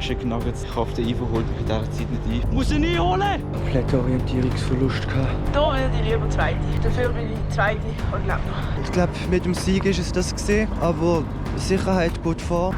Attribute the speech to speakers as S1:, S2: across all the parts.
S1: Chicken Nuggets. Ich hoffe, der Ivo holt mich in dieser Zeit nicht ein.
S2: Muss ich nie holen!
S3: Komplette Orientierungsverlust gehabt.
S4: Da würde ich lieber Zweite. Dafür bin ich Zweite und glaube noch.
S3: Ich glaube, mit dem Sieg ist es das gewesen, aber Sicherheit geht vor.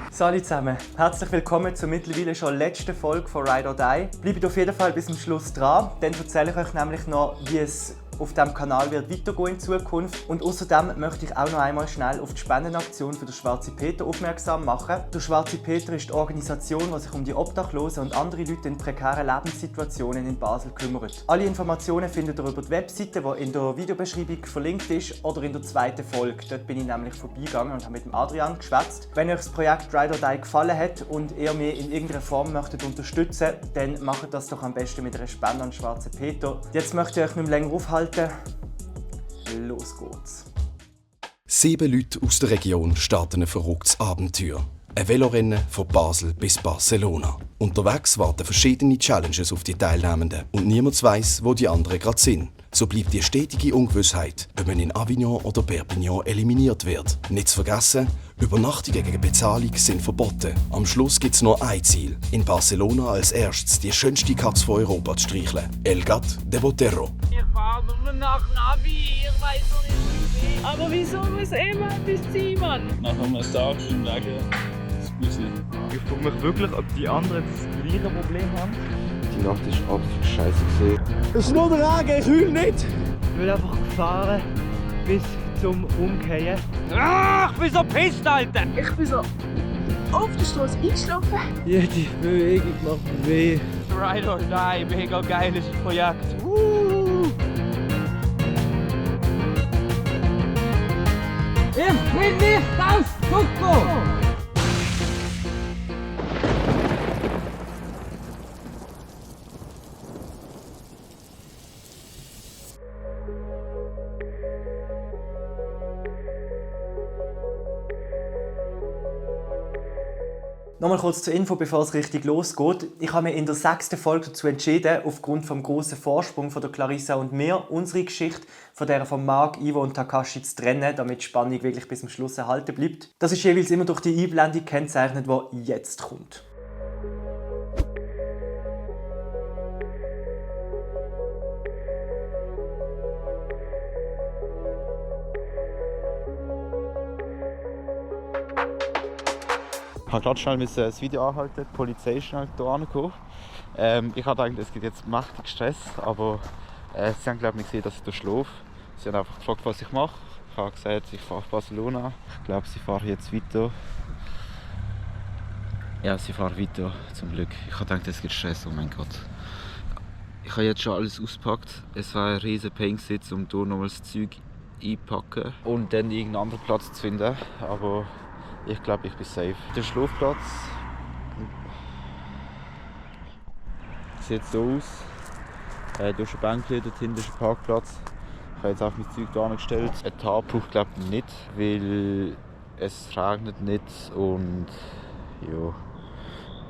S5: Salut zusammen, herzlich willkommen zur mittlerweile schon letzten Folge von Ride or Die. Bleibt auf jeden Fall bis zum Schluss dran, dann erzähle ich euch nämlich noch, wie es auf diesem Kanal wird weitergehen in Zukunft. Und außerdem möchte ich auch noch einmal schnell auf die Spendenaktion für den Schwarze Peter aufmerksam machen. Der Schwarze Peter ist die Organisation, die sich um die Obdachlosen und andere Leute in prekären Lebenssituationen in Basel kümmert. Alle Informationen findet ihr über die Webseite, die in der Videobeschreibung verlinkt ist, oder in der zweiten Folge. Dort bin ich nämlich vorbeigegangen und habe mit dem Adrian geschwätzt. Wenn euch das Projekt Ride or Die gefallen hat und ihr mich in irgendeiner Form möchtet unterstützen, dann macht das doch am besten mit einer Spende an Schwarze Peter. Jetzt möchte ich euch nicht mehr länger aufhalten. Los geht's.
S6: 7 Leute aus der Region starten ein verrücktes Abenteuer. Ein Velorennen von Basel bis Barcelona. Unterwegs warten verschiedene Challenges auf die Teilnehmenden und niemand weiss, wo die anderen gerade sind. So bleibt die stetige Ungewissheit, ob man in Avignon oder Perpignan eliminiert wird. Nicht zu vergessen, Übernachtungen gegen Bezahlung sind verboten. Am Schluss gibt es nur ein Ziel: in Barcelona als erstes die schönste Katze von Europa zu streicheln. El Gat de Botero.
S4: Ich fahre nur nach Navi, ich weiß noch nicht wie. Aber wieso muss immer etwas sein, Mann?
S1: Nach einem Tag im Wegen. Das muss ich.
S2: Ich frage mich wirklich, ob die anderen das gleiche Problem haben.
S3: Die Nacht war absolut scheiße gewesen.
S2: Es ist nur der Regen, ich heule nicht!
S3: Ich will einfach fahren bis zum Umkehren.
S2: Ach, ich bin so pisst, Alter!
S4: Ich bin so auf der Straße eingeschlafen.
S3: Jede Bewegung macht weh.
S2: Ride or Die, mega geiles Projekt.
S4: Ich will nicht aus Coco!
S5: Nochmal kurz zur Info, bevor es richtig losgeht. Ich habe mich in der 6. Folge dazu entschieden, aufgrund des grossen Vorsprungs von der Clarissa und mir, unsere Geschichte von der von Marc, Ivo und Takashi zu trennen, damit die Spannung wirklich bis zum Schluss erhalten bleibt. Das ist jeweils immer durch die Einblendung gekennzeichnet, die jetzt kommt.
S1: Ich musste gerade schnell das Video anhalten, die Polizei ist schnell hier angekommen. Ich habe gedacht, es gibt jetzt mächtig Stress, aber sie haben glaube ich nicht gesehen, dass ich hier schlafe. Sie haben einfach gefragt, was ich mache. Ich habe gesagt, ich fahre auf Barcelona. Ich glaube, sie fahren jetzt weiter. Ja, sie fahren weiter, zum Glück. Ich habe gedacht, es gibt Stress, oh mein Gott. Ich habe jetzt schon alles ausgepackt. Es war ein riesiger Pain, um hier nochmal das Zeug einpacken und dann irgendeinen anderen Platz zu finden. Aber ich glaube, ich bin safe. Der Schlafplatz sieht so aus. Da ist ein Bänkchen, dort hinten ist ein Parkplatz. Ich habe jetzt auch mein Zeug hier angestellt. Ein Tarp brauche ich glaube nicht, weil es regnet nicht und ja.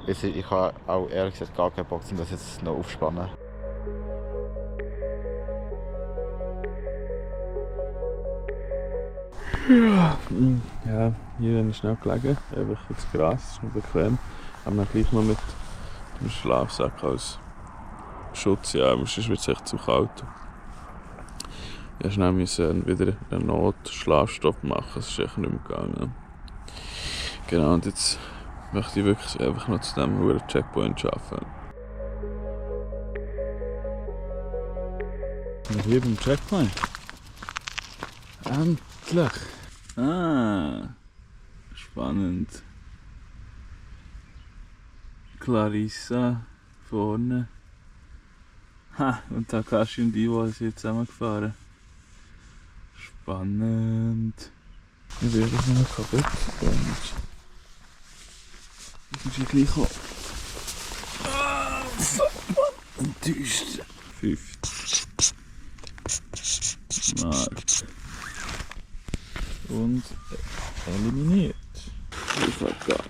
S1: Ich habe auch ehrlich gesagt gar keinen Bock, das jetzt noch aufspannen.
S7: Ja, hier bin ich schnell gelegen. Einfach ins Gras, ist noch bequem. Aber dann gleich noch mit dem Schlafsack als Schutz, ja, sonst wird es echt zu kalt. Ja, schnell müssen wieder einen Notschlafstopp machen, es ist echt nicht mehr gegangen. Genau, und jetzt möchte ich wirklich einfach noch zu diesem Checkpoint arbeiten. Hier beim Checkpoint? Endlich! Ah, spannend. Clarissa vorne. Ha, und Takashi und Ivo sind jetzt zusammengefahren. Spannend. Ich bin einfach noch kaputt. Ich muss hier gleich kommen. Ah, fuck. Enttäuscht. 5. Mark. Und eliminiert.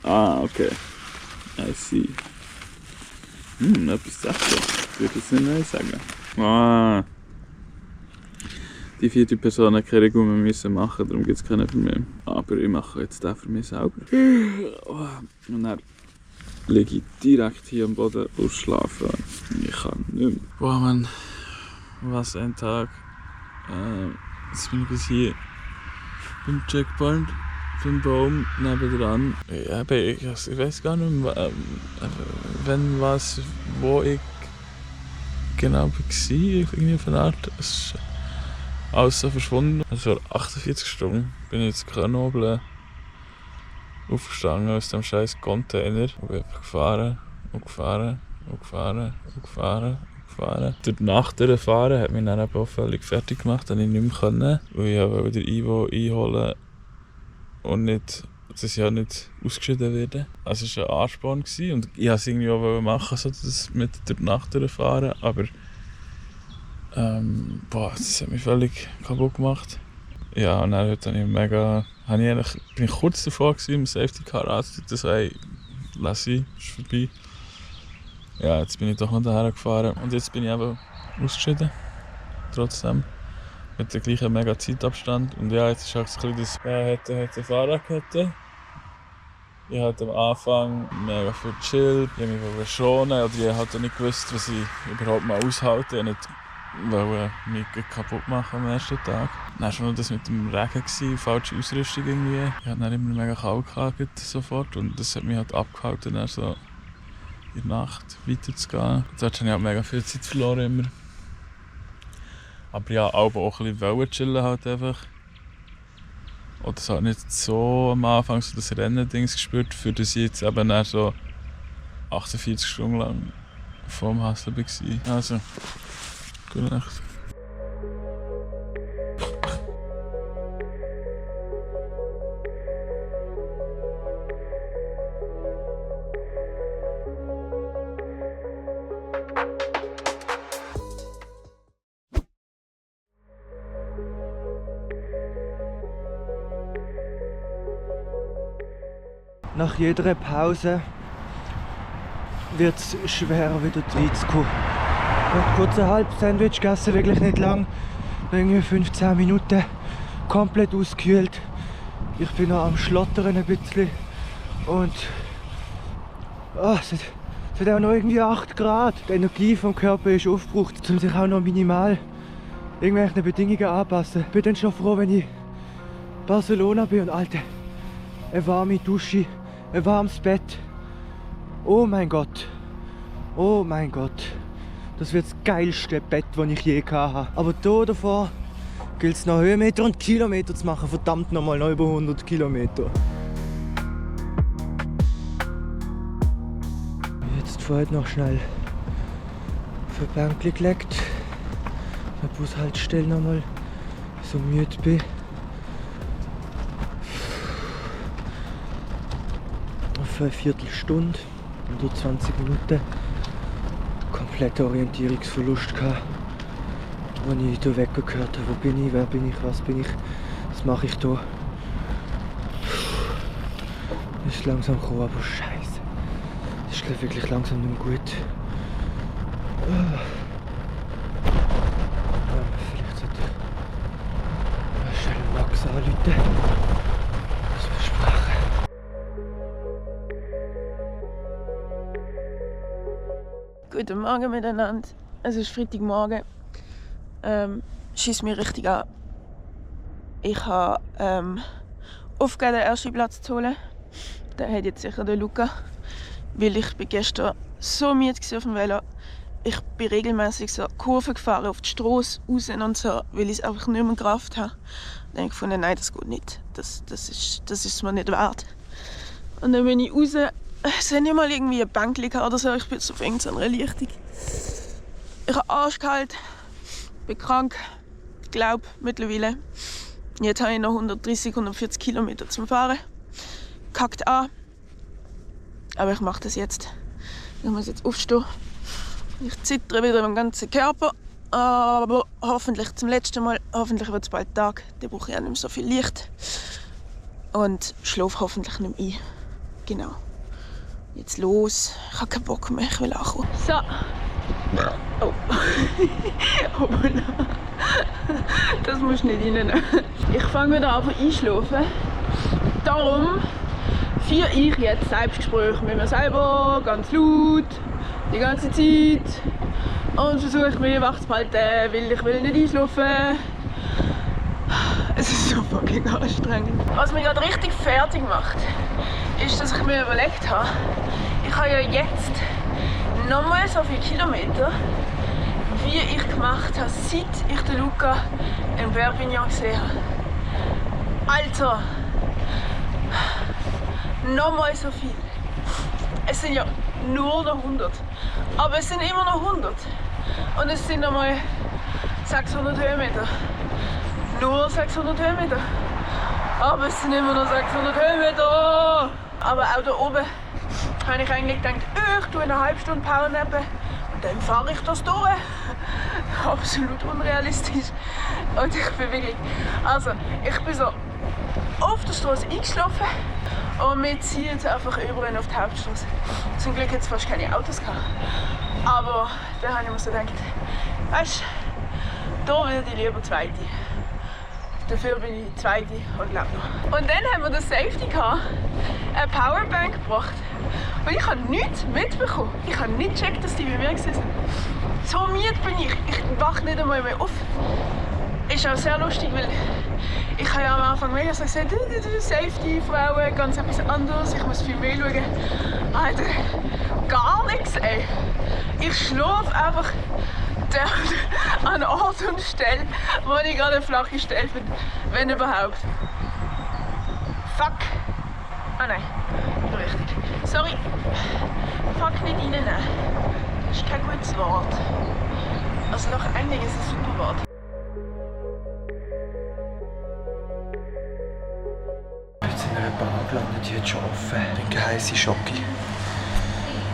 S7: Ah, okay. I see. Etwas Sache. Ich würde jetzt nicht nein sagen. Ah. die 4. Person hat keine Regel mehr müssen machen, darum gibt es keinen für mich. Aber ich mache jetzt den für mich selber. Und dann liege ich direkt hier am Boden und schlafe. Ich kann nicht mehr. Boah, Mann, was ein Tag. Jetzt bin ich bis hier beim Checkpoint, beim Baum nebendran. Ja, ich weiß gar nicht mehr, wo ich genau war. Irgendwie auf eine Art. Es ist alles so verschwunden. Also 48 Stunden bin ich jetzt Grenoble aufgestanden aus dem scheiß Container und bin einfach gefahren. Durch die Nacht durchfahren hat mich dann auch völlig fertig gemacht, dass ich nicht mehr konnte. Weil ich wollte den Ivo einholen und nicht, dass ich auch nicht ausgeschieden werde. Also es war ein Ansporn und ich wollte es irgendwie auch machen, so das mit durch die Nacht durchfahren. Aber das hat mich völlig kaputt gemacht. Ja, und dann bin ich kurz davor im Safety Car anzutreten, so hey, lass ich, ist vorbei. Ja, jetzt bin ich doch noch daher gefahren und jetzt bin ich eben ausgeschieden. Trotzdem. Mit dem gleichen mega Zeitabstand. Und ja, jetzt ist auch ein bisschen das eine Fahrradkette. Ich hatte am Anfang mega viel gechillt, ich wollte mich schonen, oder ich hatte nicht gewusst, was ich überhaupt mal aushalte. Ich wollte mich kaputt machen am ersten Tag. Dann war schon noch das mit dem Regen, falsche Ausrüstung irgendwie. Ich hatte dann immer mega kalt gehabt, sofort, und das hat mich halt abgehalten, dann so in der Nacht weiterzugehen. Dort habe ich halt mega viel Zeit verloren immer. Aber ja, auch ein bisschen chillen halt einfach. Oder so nicht so am Anfang so das Rennen-Dings gespürt, für das ich jetzt eben dann so 48 Stunden lang vorm Hustle war. Also, gute Nacht.
S3: Nach jeder Pause wird es schwerer, wieder reinzukommen. Ich habe kurz ein Halb-Sandwich gegessen, wirklich nicht lang. Irgendwie 15 Minuten, komplett ausgekühlt. Ich bin noch am Schlottern ein bisschen. Und es hat auch noch irgendwie 8 Grad. Die Energie vom Körper ist aufgebraucht, um sich auch noch minimal irgendwelchen Bedingungen anpassen. Ich bin dann schon froh, wenn ich in Barcelona bin und Alter, eine warme Dusche, ein warmes Bett. Oh mein Gott. Oh mein Gott. Das wird das geilste Bett, das ich je hatte. Aber hier davor gilt es noch Höhenmeter und Kilometer zu machen. Verdammt nochmal noch über 100 Kilometer. Jetzt vorhin noch schnell auf die Bank gelegt. Auf der Bushaltestelle nochmal, so müde bin. Auf eine Viertelstunde oder 20 Minuten kompletter Orientierungsverlust gehabt, als ich hier weggehört habe. Wo bin ich, wer bin ich, was bin ich, was mache ich hier. Das ist langsam gekommen, aber scheiße. Das ist glaub, wirklich langsam nicht mehr gut. Vielleicht sollte ich schnell Max anrufen. Das besprechen.
S4: Guten Morgen miteinander. Es ist Freitagmorgen. Schießt mich richtig an. Ich habe aufgegeben, den ersten Platz zu holen. Den hat jetzt sicher der Luca. Weil ich bin gestern so müde auf dem Velo. Ich bin regelmäßig so Kurven gefahren auf die Strasse raus und so, weil ich es einfach nicht mehr Kraft habe. Dann habe ich gefunden, nein, das geht nicht. Das ist mir nicht wert. Und dann bin ich raus. Es hat nicht mal irgendwie eine Bank oder so. Ich bin jetzt auf irgendeiner Lichtung. Ich habe arschkalt, bin krank, glaube mittlerweile. Jetzt habe ich noch 130, 140 Kilometer zum Fahren. Kackt an. Aber ich mache das jetzt. Ich muss jetzt aufstehen. Ich zittere wieder im ganzen Körper. Aber hoffentlich zum letzten Mal. Hoffentlich wird es bald Tag. Dann brauche ich auch nicht mehr so viel Licht. Und schlafe hoffentlich nicht mehr ein. Genau. Jetzt los. Ich habe keinen Bock mehr. Ich will ankommen. So, Oh. Hoppala. Das musst du nicht reinnehmen. Ich fange wieder an einschlafen. Darum führe ich jetzt Selbstgespräche mit mir selber, ganz laut, die ganze Zeit. Und versuche mich wach zu halten, weil ich will nicht einschlafen. Es ist so fucking anstrengend. Was mich gerade richtig fertig macht, ist, dass ich mir überlegt habe, ich habe ja jetzt nochmal so viele Kilometer, wie ich gemacht habe, seit ich den Luca in Perpignan gesehen habe. Alter! Nochmal so viel. Es sind ja nur noch 100. Aber es sind immer noch 100. Und es sind nochmal 600 Höhenmeter. Nur 600 Höhenmeter. Aber es sind immer noch 600 Höhenmeter. Aber auch da oben habe ich eigentlich gedacht, ich tue eine halbe Stunde Powernappen und dann fahre ich das durch. Absolut unrealistisch. Und ich bin wirklich... Also, ich bin so auf der Straße eingeschlafen und wir ziehen jetzt einfach über auf die Hauptstraße. Zum Glück hat es fast keine Autos gehabt. Aber da habe ich mir so gedacht, weißt du, da würde ich lieber Zweite. Dafür bin ich Zweite und lebe noch. Und dann haben wir den Safety Car eine Powerbank gebracht. Und ich habe nichts mitbekommen. Ich habe nicht gecheckt, dass die bei mir waren. So müde bin ich. Ich wache nicht einmal mehr auf. Ist auch sehr lustig, weil ich habe ja am Anfang mega so gesagt, Safety, Frauen, ganz etwas anderes, ich muss viel mehr schauen. Alter, gar nichts, ey. Ich schlafe einfach an Ort und Stelle, wo ich gerade eine flache Stelle finde, wenn überhaupt. Fuck. Ah nein, richtig. Sorry. Fuck nicht reinnehmen. Das ist kein gutes Wort. Also nach Englisch ist es ein super Wort.
S3: Jetzt in einer Bar gelandet, die hat schon offen. Trinken heisse Schoki.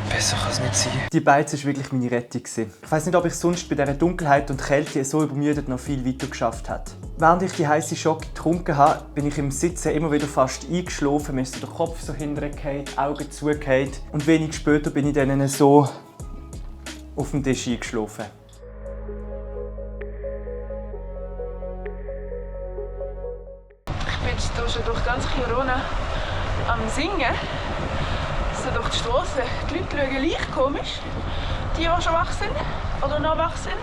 S3: Besser kann es nicht sein.
S5: Die Beiz war wirklich meine Rettung. Ich weiss nicht, ob ich sonst bei dieser Dunkelheit und Kälte so übermüdet noch viel weiter geschafft hätte. Während ich die heiße Schoki getrunken habe, bin ich im Sitzen immer wieder fast eingeschlafen. Mir ist der Kopf so hintergefallen, die Augen zugefallen. Und wenig später bin ich dann so auf dem Tisch eingeschlafen.
S4: Ich bin jetzt hier schon durch ganz Kiruna am Singen. So durch die Straße. Die Leute schauen leicht komisch. Die schon wach sind oder noch wach sind.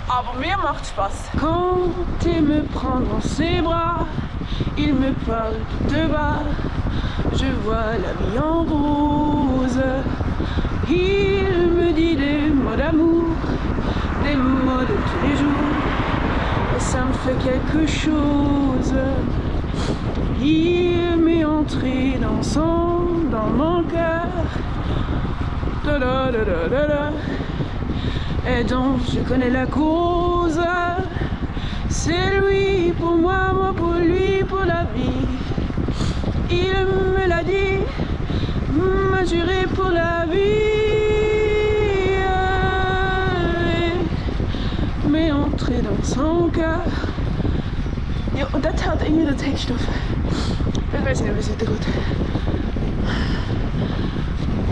S4: Aber mir macht Spaß. Quand il me prend dans ses bras, il me parle de bas. Je vois la vie en rose. Il me dit des mots d'amour, des mots de tous les jours. Et ça me fait quelque chose. Il m'est entré dans mon cœur. Da, da, da, da, da, da. Et donc je connais la cause. C'est lui pour moi, moi pour lui, pour la vie. Il me l'a dit, m'a juré pour la vie. M'est entré dans son cœur. Ja, und das hat irgendwie den Text auf. Ich weiß nicht, ob es wieder gut.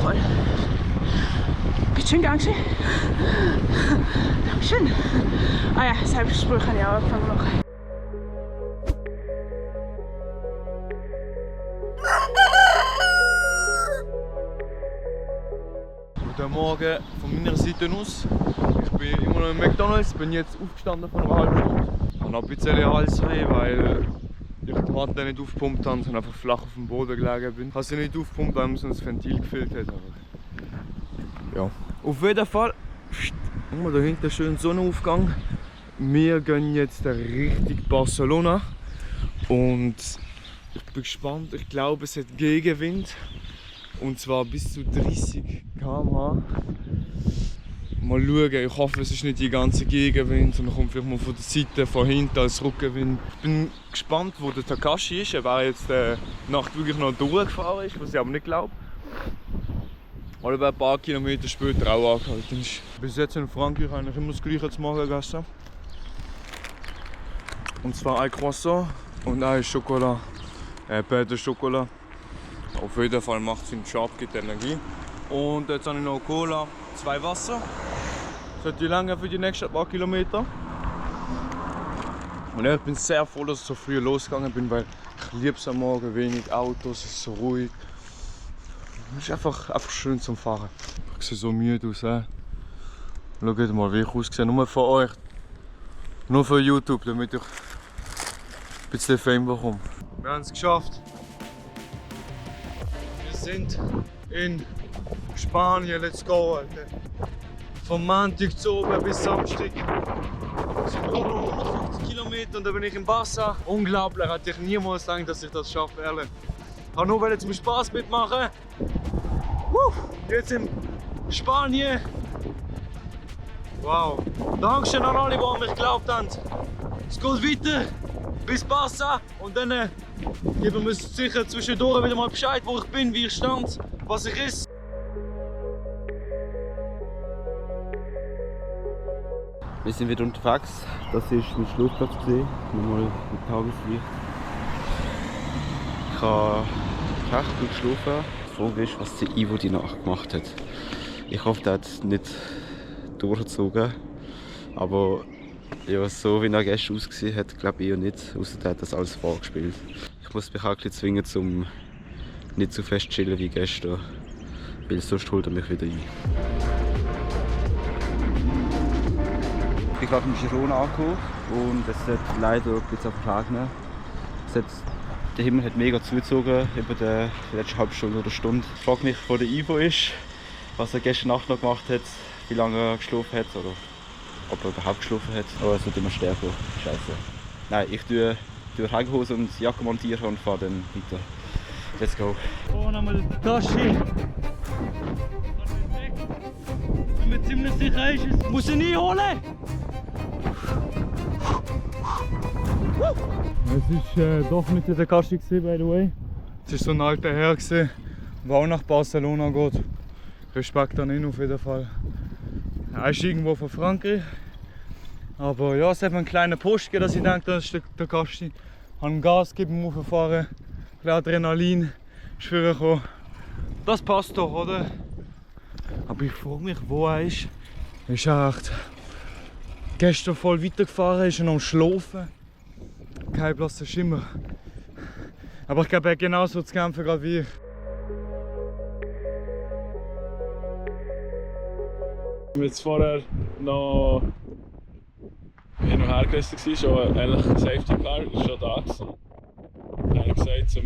S4: Voll. Bist du schön gegangen? Dankeschön. Ah ja, Selbstgespräch habe ich auch angefangen zu machen.
S7: Guten Morgen von meiner Seite aus. Ich bin immer noch im McDonald's, bin jetzt aufgestanden vor einer halben Stunde. Ich habe ein bisschen Halsweh, weil ich die Matte nicht aufgepumpt habe, sondern einfach flach auf dem Boden gelegen bin. Ich habe sie nicht aufgepumpt, weil man so das Ventil gefüllt hat. Aber ja. Auf jeden Fall, da hinten schön Sonnenaufgang. Wir gehen jetzt Richtung Barcelona und ich bin gespannt. Ich glaube, es hat Gegenwind und zwar bis zu 30 km/h. Mal schauen, ich hoffe, es ist nicht die ganze Gegenwind, sondern kommt vielleicht mal von der Seite, von hinten als Rückenwind. Ich bin gespannt, wo der Takashi ist. Er war jetzt Nacht wirklich noch durchgefahren ist, was ich aber nicht glaube. Oder ein paar Kilometer später auch angehalten ist. Bis jetzt in Frankreich eigentlich immer das Gleiche zu Morgen gegessen. Und zwar ein Croissant und ein Schokolade. Pain de Chocolat. Auf jeden Fall macht es einen Job, gibt Energie.
S8: Und jetzt habe ich noch Cola, 2 Wasser. Sollte lange für die nächsten paar Kilometer. Und ja, ich bin sehr froh, dass ich so früh losgegangen bin, weil ich liebe es am Morgen, wenig Autos, es ist so ruhig. Es ist einfach schön zum Fahren. Ich sehe so müde aus. Schaut mal, wie ich aussehe, nur für euch. Nur für YouTube, damit ich ein bisschen Fame bekomme. Wir haben es geschafft. Wir sind in Spanien, let's go, Alter. Vom Montag zu oben bis Samstag. Es sind nur noch 150 Kilometer und dann bin ich in Barca. Unglaublich, hätte ich niemals gedacht, dass ich das schaffe, ehrlich. Ich wollte nur zum Spaß mitmachen. Jetzt in Spanien. Wow. Dankeschön an alle, die an mich geglaubt haben. Es geht weiter bis Barca und dann geben wir uns sicher zwischendurch wieder mal Bescheid, wo ich bin, wie ich stand, was ich ist.
S1: Wir sind wieder unterwegs. Das ist mein Schlussplatz. Nochmal mit Tageslicht. Ich habe recht gut geschlafen. Die Frage ist, was der Ivo die Nacht gemacht hat. Ich hoffe, der hat es nicht durchgezogen. Aber ja, so wie er gestern ausgesehen hat, glaube ich eher nicht. Außer er hat das alles vorgespielt. Ich muss mich auch ein bisschen zwingen, um nicht so fest zu chillen wie gestern. Weil sonst holt er mich wieder ein. Ich bin gerade in Girona angekommen und es hat leider ein bisschen regnen. Der Himmel hat mega zugezogen über die letzte halbe Stunde oder Stunde. Ich frage mich, wo der Ivo ist, was er gestern Nacht noch gemacht hat, wie lange er geschlafen hat oder ob er überhaupt geschlafen hat. Aber es wird immer stärker. Scheiße. Nein, ich tue Regenhose und Jacke montieren und fahre dann weiter. Let's go.
S2: Vorne haben wir den Takashi. Wenn man ziemlich sicher ist, muss ich ihn einholen.
S8: Es war doch nicht der Takashi, by the way. Es war so ein alter Herr, der auch nach Barcelona geht. Respekt an ihn auf jeden Fall. Er ist irgendwo von Frankreich. Aber ja, es hat mir einen kleinen Push gegeben, dass ich denke, das ist der Takashi. Ich habe Gas gegeben, hochgefahren, ein bisschen Adrenalin ist vorgekommen. Das passt doch, oder? Aber ich frage mich, wo er ist. Ist er echt gestern voll weitergefahren, ist er noch am Schlafen. Kein blasser Schimmer. Aber ich glaube, er hat genauso zu kämpfen gerade wie ich.
S7: Ich war jetzt vorher noch hin und her gerissen, schon eigentlich ein Safety Car war schon da gewesen. Ich habe gesagt,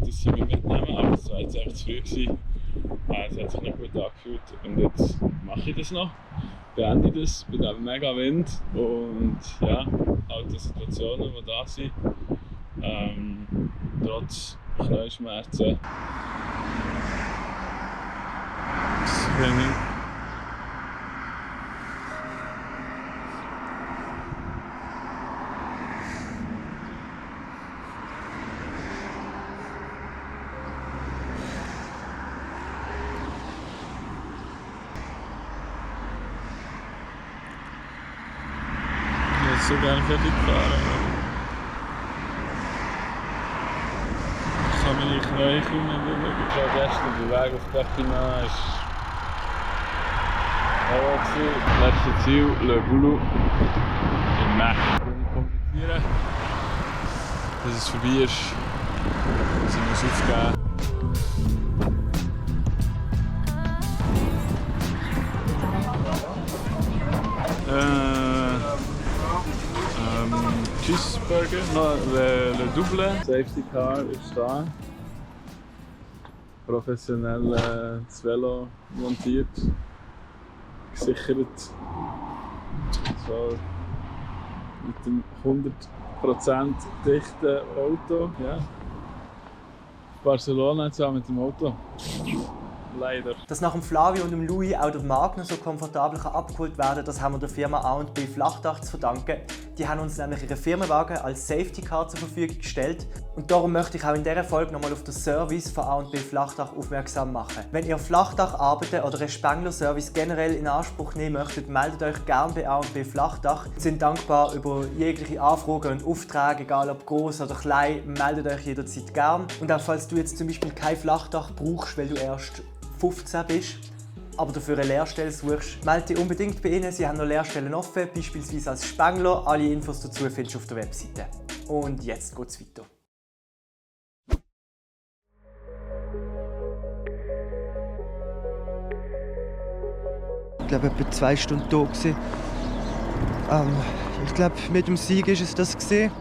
S7: dass sie mich mitnehmen, aber es war jetzt echt zu früh gewesen. Es hat sich nicht gut angefühlt und jetzt mache ich das noch. Beende das bei diesem mega Wind und ja, halt die Situationen, die da sind. Trotz Knieschmerzen. Das Training. So gerne fertig fahren. Ich kann meine Knie kaum mehr bewegen. Ich war gestern der Weg auf Perpignan. Das letzte Ziel, Le Boulot in Mech. Kommunizieren, dass es vorbei ist. Sie muss aufgeben. Cheeseburger, le double. Safety Car ist da. Professionell das Velo montiert, gesichert. So mit dem 100% dichten Auto. Ja. Barcelona zusammen mit dem Auto. Leider.
S5: Dass nach dem Flavio und dem Louis auch der Magno so komfortabel abgeholt werden kann, das haben wir der Firma A&B Flachdach zu verdanken. Die haben uns nämlich ihren Firmenwagen als Safety Car zur Verfügung gestellt. Und darum möchte ich auch in dieser Folge nochmal auf den Service von A&B Flachdach aufmerksam machen. Wenn ihr Flachdacharbeiten oder einen Spengler-Service generell in Anspruch nehmen möchtet, meldet euch gerne bei A&B Flachdach. Wir sind dankbar über jegliche Anfragen und Aufträge, egal ob groß oder klein, meldet euch jederzeit gerne. Und auch falls du jetzt zum Beispiel kein Flachdach brauchst, weil du erst 15 bist, aber dafür eine Lehrstelle suchst, melde dich unbedingt bei ihnen. Sie haben noch Lehrstellen offen, beispielsweise als Spengler. Alle Infos dazu findest du auf der Webseite. Und jetzt geht's weiter.
S3: Ich glaube, etwa 2 Stunden da gewesen. Ich glaube, mit dem Sieg ist es das gewesen.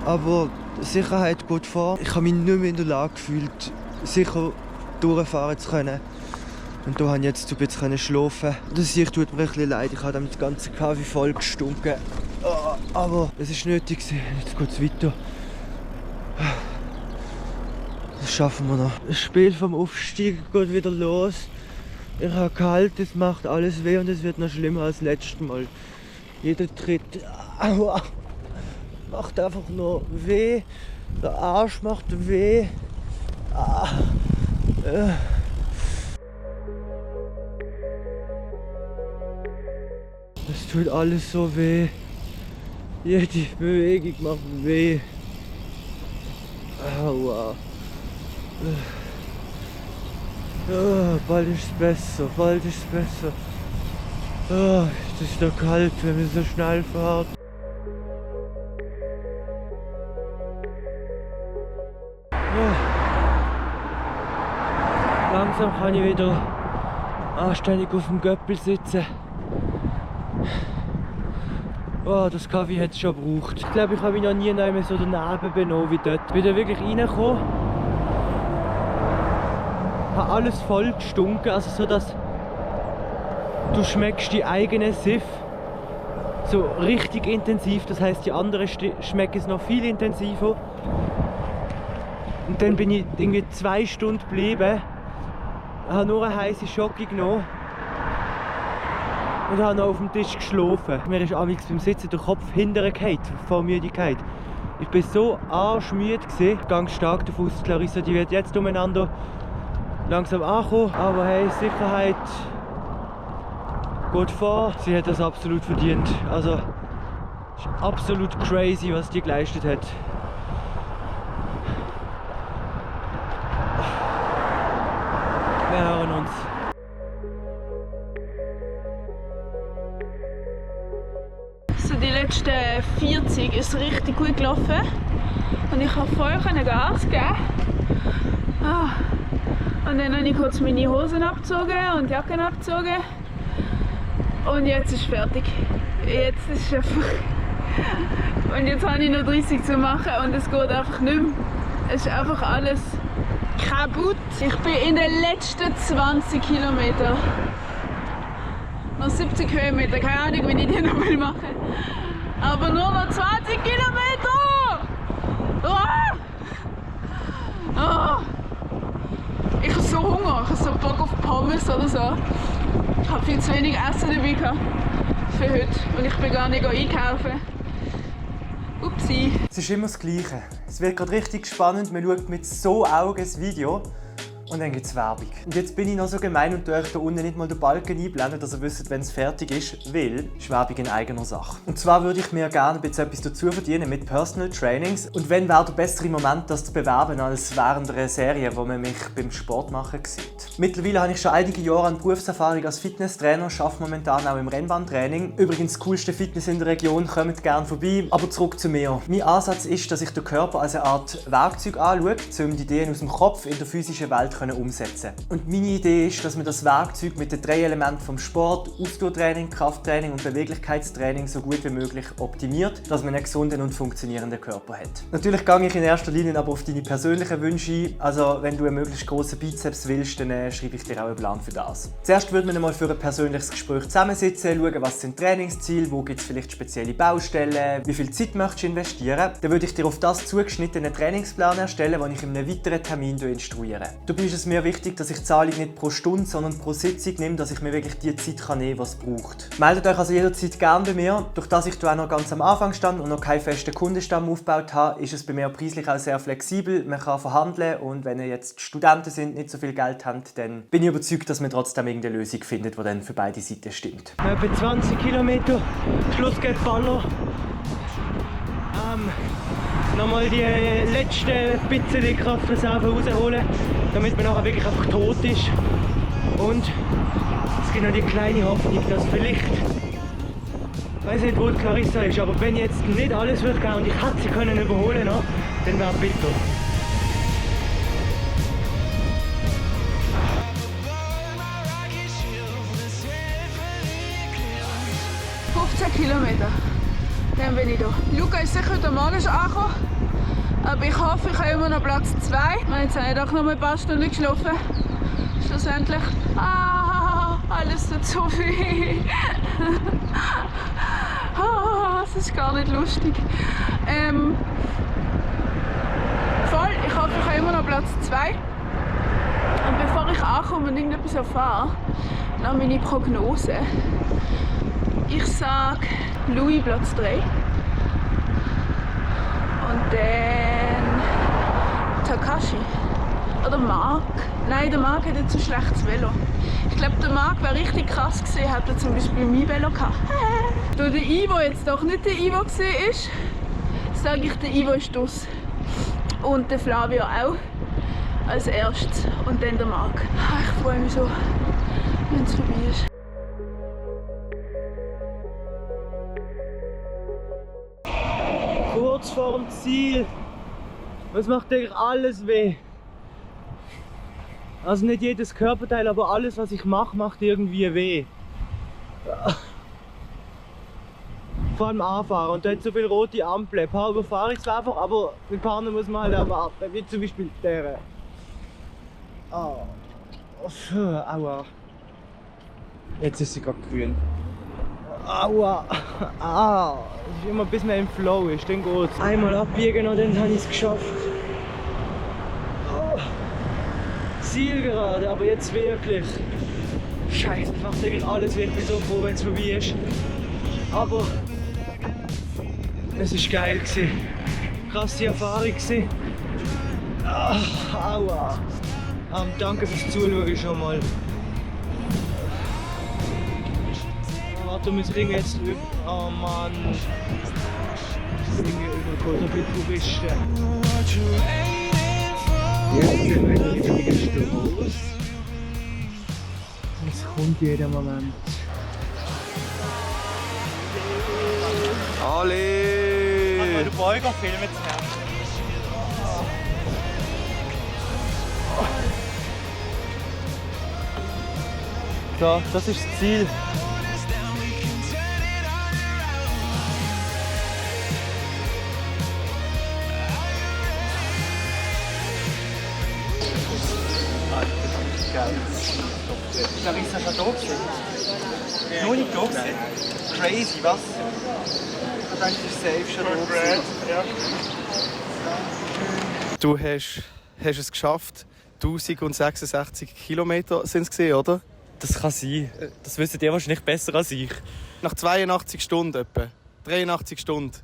S3: Aber die Sicherheit geht vor. Ich habe mich nicht mehr in der Lage gefühlt, sicher durchfahren zu können. Und da habe ich jetzt ein bisschen schlafen. Das tut mir ein bisschen leid. Ich habe damit den ganzen Kaffee voll gestunken. Aber es war nötig. Jetzt geht es weiter. Das schaffen wir noch. Das Spiel vom Aufstieg geht wieder los. Ich habe gehalten, es macht alles weh und es wird noch schlimmer als letztes Mal. Jeder Tritt aua, macht einfach nur weh. Der Arsch macht weh. Es tut alles so weh. Jede Bewegung macht weh. Aua. Oh, bald ist es besser, bald ist es besser. Oh, es ist doch kalt, wenn man so schnell fährt. Oh. Langsam kann ich wieder anständig auf dem Göppel sitzen. Oh, das Kaffee hat es schon gebraucht. Ich glaube, ich habe mich noch nie mehr so daneben benommen wie dort. Ich bin da wirklich reingekommen. Ich habe alles voll gestunken, also so, dass du schmeckst die eigene Siff so richtig intensiv. Das heisst, die anderen schmecken es noch viel intensiver. Und dann bin ich irgendwie 2 Stunden geblieben, habe nur eine heiße Schocke genommen und habe noch auf dem Tisch geschlafen. Mir ist amigs beim Sitzen der Kopf hinterher gefallen, vor Müdigkeit. Ich war so arschmüde, ich gehe stark davon aus, Clarissa, die wird jetzt umeinander langsam ankommen. Aber hey, Sicherheit geht vor. Sie hat das absolut verdient. Also, es ist absolut crazy, was die geleistet hat. Wir hören uns.
S4: So die letzten 40 ist richtig gut gelaufen. Und ich konnte voll Gas geben. Und dann habe ich kurz meine Hosen abgezogen und die Jacken abgezogen. Und jetzt ist es fertig. Jetzt ist es einfach... Und jetzt habe ich noch 30 zu machen und es geht einfach nicht mehr. Es ist einfach alles kaputt. Ich bin in den letzten 20 Kilometern. Noch 70 Höhenmeter, keine Ahnung, wie ich die noch machen will. Aber nur noch 20 Kilometer! Ich habe so Hunger, ich habe so Bock auf Pommes oder so. Ich habe viel zu wenig Essen dabei gehabt für heute und ich bin gar nicht einkaufen. Upsi.
S5: Es ist immer das Gleiche. Es wird gerade richtig spannend, man schaut mit so Augen das Video und dann gibt es Werbung. Und jetzt bin ich noch so gemein und euch da unten nicht mal den Balken einblenden, dass ihr wisst, wenn es fertig ist, weil es ist Werbung in eigener Sache. Und zwar würde ich mir gerne etwas dazu verdienen mit Personal Trainings. Und wenn wäre der bessere Moment, das zu bewerben, als während einer Serie, wo man mich beim Sport machen sieht. Mittlerweile habe ich schon einige Jahre an Berufserfahrung als Fitnesstrainer, arbeite momentan auch im Rennbahntraining. Übrigens das coolste Fitness in der Region, kommt gerne vorbei. Aber zurück zu mir. Mein Ansatz ist, dass ich den Körper als eine Art Werkzeug anschaue, um die Ideen aus dem Kopf in der physischen Welt umsetzen. Und meine Idee ist, dass man das Werkzeug mit den 3 Elementen vom Sport, Ausdauertraining, Krafttraining und Beweglichkeitstraining so gut wie möglich optimiert, dass man einen gesunden und funktionierenden Körper hat. Natürlich gehe ich in erster Linie aber auf deine persönlichen Wünsche ein. Also wenn du einen möglichst grossen Bizeps willst, dann schreibe ich dir auch einen Plan für das. Zuerst würde man einmal für ein persönliches Gespräch zusammensitzen, schauen, was sind Trainingsziele, wo gibt es vielleicht spezielle Baustellen, wie viel Zeit möchtest du investieren. Dann würde ich dir auf das zugeschnittenen Trainingsplan erstellen, den ich in einem weiteren Termin instruiere. Dabei ist es mir wichtig, dass ich die Zahlung nicht pro Stunde, sondern pro Sitzung nehme, dass ich mir wirklich die Zeit nehmen kann, was es braucht. Meldet euch also jederzeit gerne bei mir. Durch das ich da auch noch ganz am Anfang stand und noch keinen festen Kundenstamm aufgebaut habe, ist es bei mir preislich auch sehr flexibel. Man kann verhandeln und wenn ihr jetzt Studenten sind, nicht so viel Geld habt, dann bin ich überzeugt, dass man trotzdem irgendeine Lösung findet, die dann für beide Seiten stimmt.
S3: Etwa 20 Kilometer, Schluss geht Baller. nochmal die letzten bisschen Kraftreserven rausholen, damit man nachher wirklich einfach tot ist. Und es gibt noch die kleine Hoffnung, dass vielleicht, ich weiß nicht, wo die Clarissa ist, aber wenn jetzt nicht alles wird gehen und ich hätte sie können überholen, dann wäre es bitter.
S4: 15 Kilometer. Dann bin ich da. Luca ist sicher heute Morgen schon angekommen. Aber ich hoffe, ich habe immer noch Platz 2. Jetzt habe ich doch noch ein paar Stunden geschlafen. Schlussendlich. Alles tut so viel. Das ist gar nicht lustig. Voll, ich hoffe, ich habe immer noch Platz 2. Und bevor ich ankomme und irgendetwas erfahre, noch meine Prognose. Ich sage Louis Platz 3. Und dann Takashi. Oder Marc. Nein, der Marc hat jetzt ein schlechtes Velo. Ich glaube, der Marc wäre richtig krass gewesen, hätte er zum Beispiel mein Velo gehabt. Da der Ivo jetzt doch nicht der Ivo war, sage ich, der Ivo ist draus. Und der Flavio auch. Als erstes. Und dann der Marc. Ich freue mich so, wenn es vorbei ist.
S3: Kurz vor dem Ziel. Es macht eigentlich alles weh. Also nicht jedes Körperteil, aber alles, was ich mache, macht irgendwie weh. Vor allem anfahren und da hat so viele rote Ampeln. Ein paar überfahre ich zwar einfach, aber mit Partner muss man halt auch warten. Wie zum Beispiel der. Aua. Jetzt ist sie gerade grün. Aua! Das ist immer bis man im Flow ist, dann geht's. Einmal abbiegen und dann habe ich es geschafft. Zielgerade, aber jetzt wirklich. Scheiße, das macht eigentlich alles weh. Ich bin so froh, wenn es vorbei ist. Aber es war geil gewesen. Krasse Erfahrung gewesen. Aua! Danke fürs Zuschauen schon mal. Warte, wir springen jetzt über. Oh Mann. Wir springen über so viele Touristen. Jetzt sind wir in der Straße. Es kommt jeder Moment.
S1: Alle!
S5: Kann man den Beuger filmen zu haben?
S3: So, das ist das Ziel.
S5: Clarissa schon da gewesen? Noch nicht da gewesen? Crazy, was? Ich denke, das ist safe schon da gewesen.
S6: Du hast es geschafft. 1066 Kilometer sind es gesehen, oder?
S5: Das kann sein. Das wisst ihr wahrscheinlich besser als ich.
S6: Nach 82 Stunden etwa, 83 Stunden,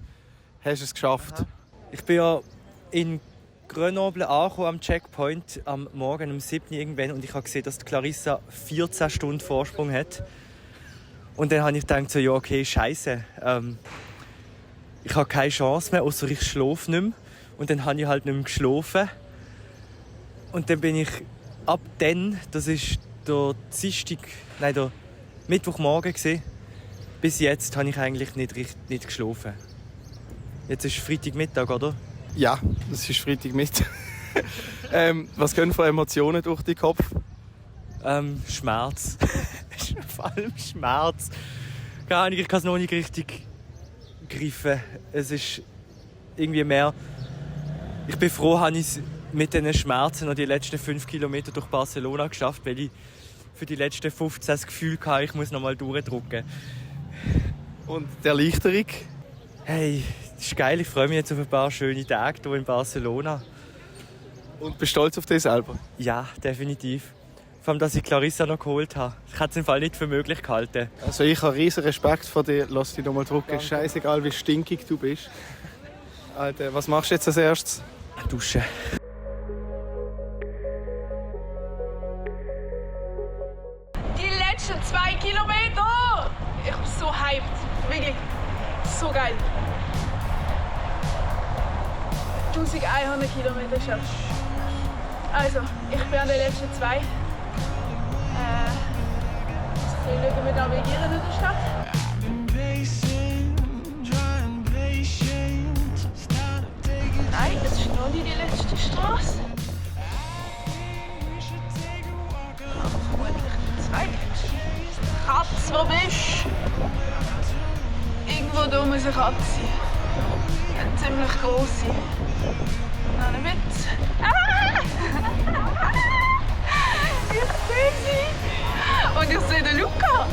S6: hast du es geschafft.
S5: Aha. Ich bin ja in Grenoble angekommen am Checkpoint am Morgen um 7 Uhr irgendwann und ich habe gesehen, dass die Clarissa 14 Stunden Vorsprung hat. Und dann habe ich gedacht, so, ja okay, scheiße. Ich habe keine Chance mehr, außer ich schlafe nicht mehr. Und dann habe ich halt nicht mehr geschlafen. Und dann bin ich ab dann, das ist der Mittwochmorgen gewesen, bis jetzt habe ich eigentlich nicht geschlafen. Jetzt ist Freitagmittag, oder?
S6: Ja, es ist Freitagmittag. Was gehen für Emotionen durch den Kopf?
S5: Schmerz. Vor allem Schmerz. Keine Ahnung, ich kann es noch nicht richtig greifen. Es ist irgendwie mehr. Ich bin froh, habe ich es mit diesen Schmerzen noch die letzten 5 Kilometer durch Barcelona geschafft, weil ich für die letzten 15 das Gefühl hatte, ich muss noch mal durchdrücken.
S6: Und die Erleichterung?
S5: Hey, das ist geil. Ich freue mich jetzt auf ein paar schöne Tage hier in Barcelona.
S6: Und bist du stolz auf dich selber?
S5: Ja, definitiv. Vor allem, dass ich Clarissa noch geholt habe. Ich hätte es im Fall nicht für möglich gehalten.
S6: Also ich habe riesen Respekt vor dir. Lass dich noch mal drücken. Scheißegal, wie stinkig du bist. Alter, was machst du jetzt als erstes?
S5: Duschen.
S4: Die letzten 2 Kilometer! Ich bin so hyped. Wirklich. So geil. 1100 Kilometer schaffst. Also, ich bin an den letzten 2. Schauen wir navigieren in der Stadt. Nein, das ist noch nicht die letzte Straße. Aber vermutlich die zweitletzte. Katz, wo bist du? Irgendwo da muss eine Katze sein. Eine ziemlich grosse. Noch ein Witz. Ah! Ich sehe sie! Und ich sehe den Luca!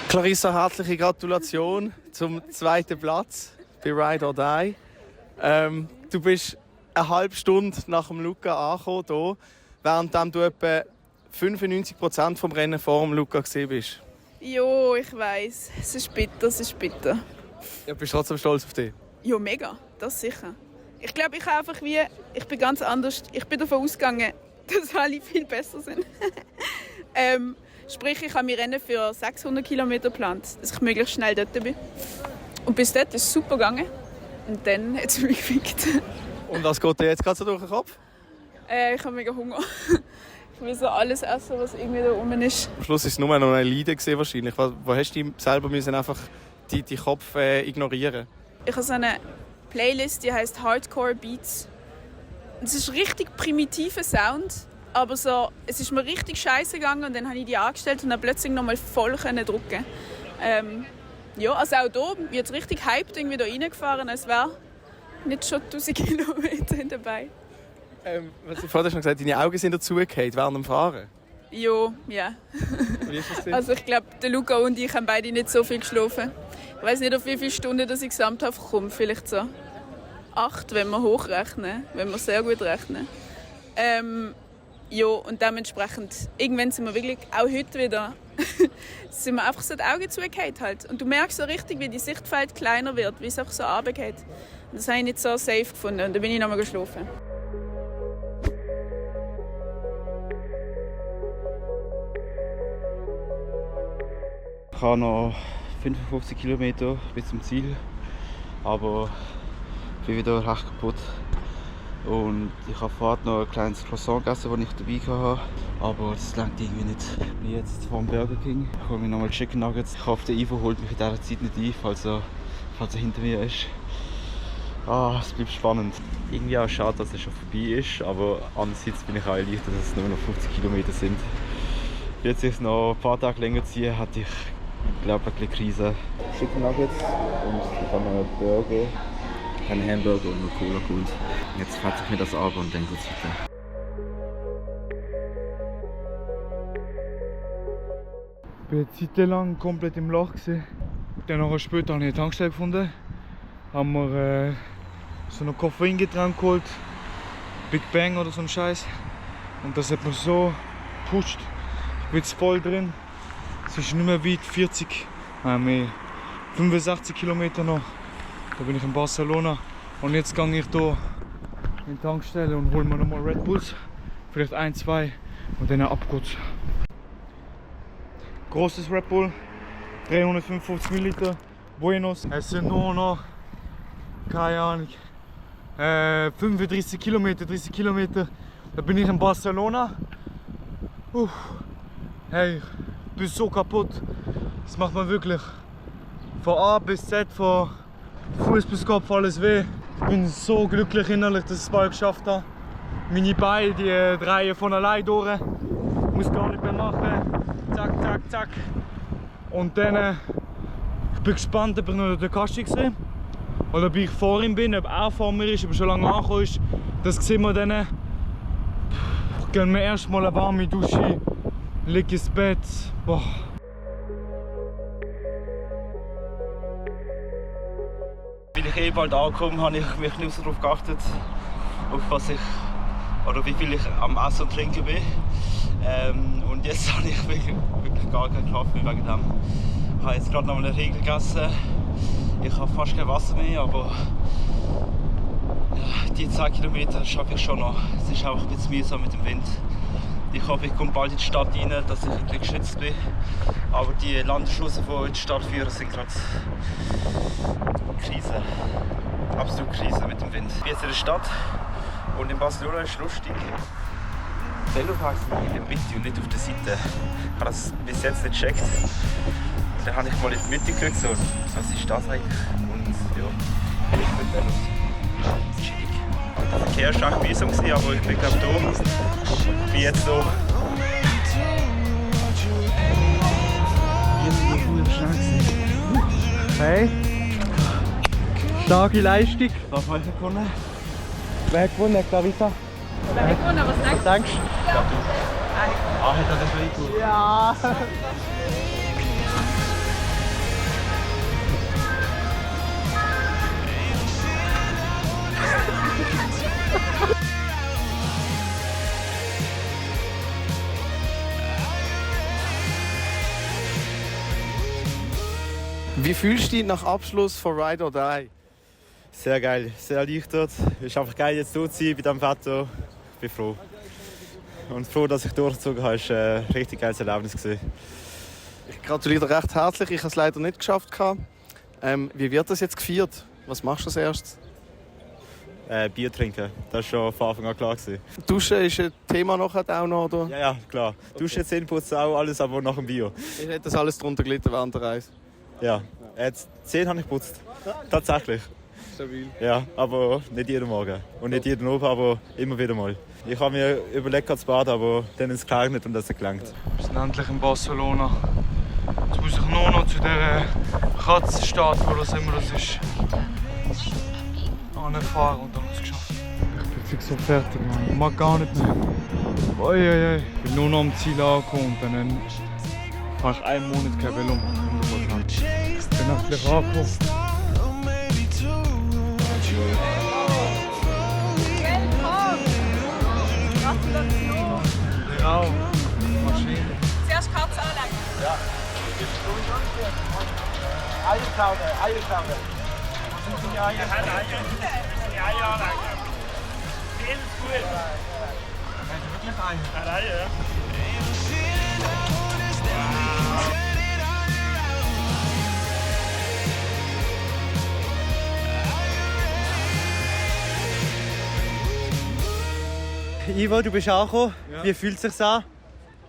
S9: Clarissa, herzliche Gratulation zum 2. Platz bei Ride or Die. Du bist eine halbe Stunde nach dem Luca angekommen, hier, während du etwa 95% vom Rennen vor dem Luca gesehen bist.
S4: Jo, ich weiss. Es ist bitter, es ist bitter.
S9: Ja, bist du trotzdem stolz auf dich?
S4: Ja, mega. Das sicher. Ich glaube, ich bin ganz anders. Ich bin davon ausgegangen, dass alle viel besser sind. Sprich, ich habe mein Rennen für 600 Kilometer geplant, dass ich möglichst schnell dort bin. Und bis dort ist es super gegangen. Und dann hat es mich gefickt.
S9: Und was geht dir jetzt gerade so durch den Kopf?
S4: Ich habe mega Hunger. Ich will so alles essen, was irgendwie da oben ist.
S9: Am Schluss war es nur noch ein Leiden wahrscheinlich. Wo hast du selber einfach die Kopf ignorieren?
S4: Ich habe so eine Playlist, die heisst Hardcore Beats. Es ist ein richtig primitiver Sound, aber so, es ist mir richtig scheiße gegangen und dann habe ich die angestellt und dann plötzlich noch mal voll drücken. Ja, also auch hier wird es richtig hyped irgendwie da reingefahren, als wäre nicht schon 1000 Kilometer dabei.
S9: Was du vorhin schon gesagt hast, deine Augen sind dazugefallen während dem Fahren?
S4: Jo, ja.
S9: Wie ist das denn?
S4: Also ich glaube, der Luca und ich haben beide nicht so viel geschlafen. Ich weiß nicht, auf wie viele Stunden dass ich gesamthaft komme. Vielleicht so 8, wenn wir hochrechnen, wenn wir sehr gut rechnen. Ja, und dementsprechend, irgendwann sind wir wirklich, auch heute wieder, sind wir einfach so die Augen zugefallen halt. Und du merkst so richtig, wie die Sichtfeld kleiner wird, wie es auch so runtergeht. Und das habe ich nicht so safe gefunden und dann bin ich nochmal geschlafen.
S1: Ich habe noch 55 Kilometer bis zum Ziel, aber ich bin wieder recht kaputt. Und ich habe vorher noch ein kleines Croissant gegessen, das ich dabei hatte, aber das reicht irgendwie nicht. Ich bin jetzt vor dem Burger King, ich hole mir nochmal Chicken Nuggets. Ich hoffe, der Ivo holt mich in dieser Zeit nicht ein, falls er hinter mir ist. Es bleibt spannend. Irgendwie auch schade, dass es schon vorbei ist, aber andererseits bin ich auch erleichtert, dass es nur noch 50 Kilometer sind. Jetzt ist es noch ein paar Tage länger ziehen, hatte ich glaube ich, ein bisschen Krise. Chicken Nuggets und ich habe noch einen Burger, einen Hamburger und eine Cola geholt. Jetzt fährt ich mir das ab und dann geht es weiter.
S8: Ich war eine Zeit lang komplett im Loch. Dann später habe ich eine Tankstelle gefunden. Haben wir so ein Koffeingetränk geholt. Big Bang oder so ein Scheiß. Und das hat mich so gepusht. Ich bin jetzt voll drin. Es ist nicht mehr weit, 40, mehr 65 Kilometer noch. Da bin ich in Barcelona. Und jetzt gehe ich hier in die Tankstelle und hole mir nochmal Red Bulls. Vielleicht 1, 2 und dann ab geht's. Großes Red Bull, 355 Milliliter, Buenos. Es sind nur noch, keine Ahnung, 35 Kilometer, 30 Kilometer. Da bin ich in Barcelona. Hey, ich bin so kaputt. Das macht mir wirklich von A bis Z, von Fuß bis Kopf alles weh. Ich bin so glücklich innerlich, dass ich es bald geschafft habe. Meine Beine, die drehen von allein durch. Ich muss gar nicht mehr machen. Zack, zack, zack. Und dann, ich bin gespannt, ob ich noch den Kasti sehe. Oder ob ich vor ihm bin, ob er vor mir ist, ob er schon lange angekommen ist. Das sehen wir dann. Ich gehe mir erstmal eine warme Dusche, liege ins Bett. Boah.
S1: Bin ich bald angekommen, habe ich mich nicht so darauf geachtet, auf was ich oder wie viel ich am Essen und Trinken bin. Und jetzt habe ich wirklich gar keinen Kraft mehr wegen dem. Ich habe jetzt gerade noch eine Riegel gegessen. Ich habe fast kein Wasser mehr, aber ja, die 10 Kilometer schaffe ich schon noch. Es ist auch ein bisschen mühsam mit dem Wind. Ich hoffe, ich komme bald in die Stadt rein, dass ich ein bisschen geschützt bin. Aber die Landesschlüsse, die in die Stadt führen, sind gerade Krise. Absolut Krise mit dem Wind. Ich bin jetzt in der Stadt und in Barcelona ist es lustig. Veloparks sind in der Mitte und nicht auf der Seite. Ich habe das bis jetzt nicht gecheckt. Und dann habe ich mal in die Mitte geschaut, so, was ist das eigentlich? Und ja, ich bin Velos. Chillig. Der Verkehr war echt mühsam, aber ich bin glaube da. Ich bin jetzt so.
S3: Hey. Starke Leistung.
S1: Was habe ich gewonnen?
S3: Wer hat gewonnen, Clarissa?
S4: Wer hat gewonnen? Was
S3: denkst du?
S1: Ich glaube du. Ah, hat er das schon gut?
S3: Ja.
S9: Wie fühlst du dich nach Abschluss von Ride or Die?
S1: Sehr geil, sehr erleichtert. Es ist einfach geil, jetzt hier zu sein bei diesem Wetter. Ich bin froh. Und froh, dass ich durchgezogen habe. Es war ein richtig geiles Erlebnis.
S9: Ich gratuliere dir recht herzlich. Ich habe es leider nicht geschafft. Wie wird das jetzt gefeiert? Was machst du als erstes?
S1: Bier trinken, das war schon von Anfang an klar.
S9: Duschen ist ein Thema nachher auch noch, oder?
S1: Ja, klar. Duschen, Zähne putzen auch, alles, aber nach dem Bier.
S9: Ich hätte das alles drunter gelitten während der Reise.
S1: Ja, jetzt 10 habe ich geputzt. Tatsächlich.
S9: Stabil.
S1: Ja, aber nicht jeden Morgen. Und nicht jeden Abend, aber immer wieder mal. Ich habe mir überlegt, zu baden, aber dann ist es geregnet und das hat gelangt.
S8: Wir sind endlich in Barcelona. Jetzt muss ich nur noch zu dieser Katzenstadt, wo das immer das ist, anfahren und dann habe ich es geschafft. Ich bin fix so fertig, Mann. Ich mag gar nicht mehr. Uiuiui. Ich bin nur noch am Ziel angekommen und dann habe ich einen Monat kein Velo mehr. Ich bin endlich angekommen.
S4: Gratulation!
S8: Ja, Maschine.
S4: Zuerst Katze anlegen.
S1: Ja. Eierschauder. Was sind die Eier? Ja, die Eier anlegen. Viel ist gut. Wirklich Eier? Eier, ja.
S3: Ivo, du bist auch gekommen.
S8: Ja.
S3: Wie fühlt es sich an?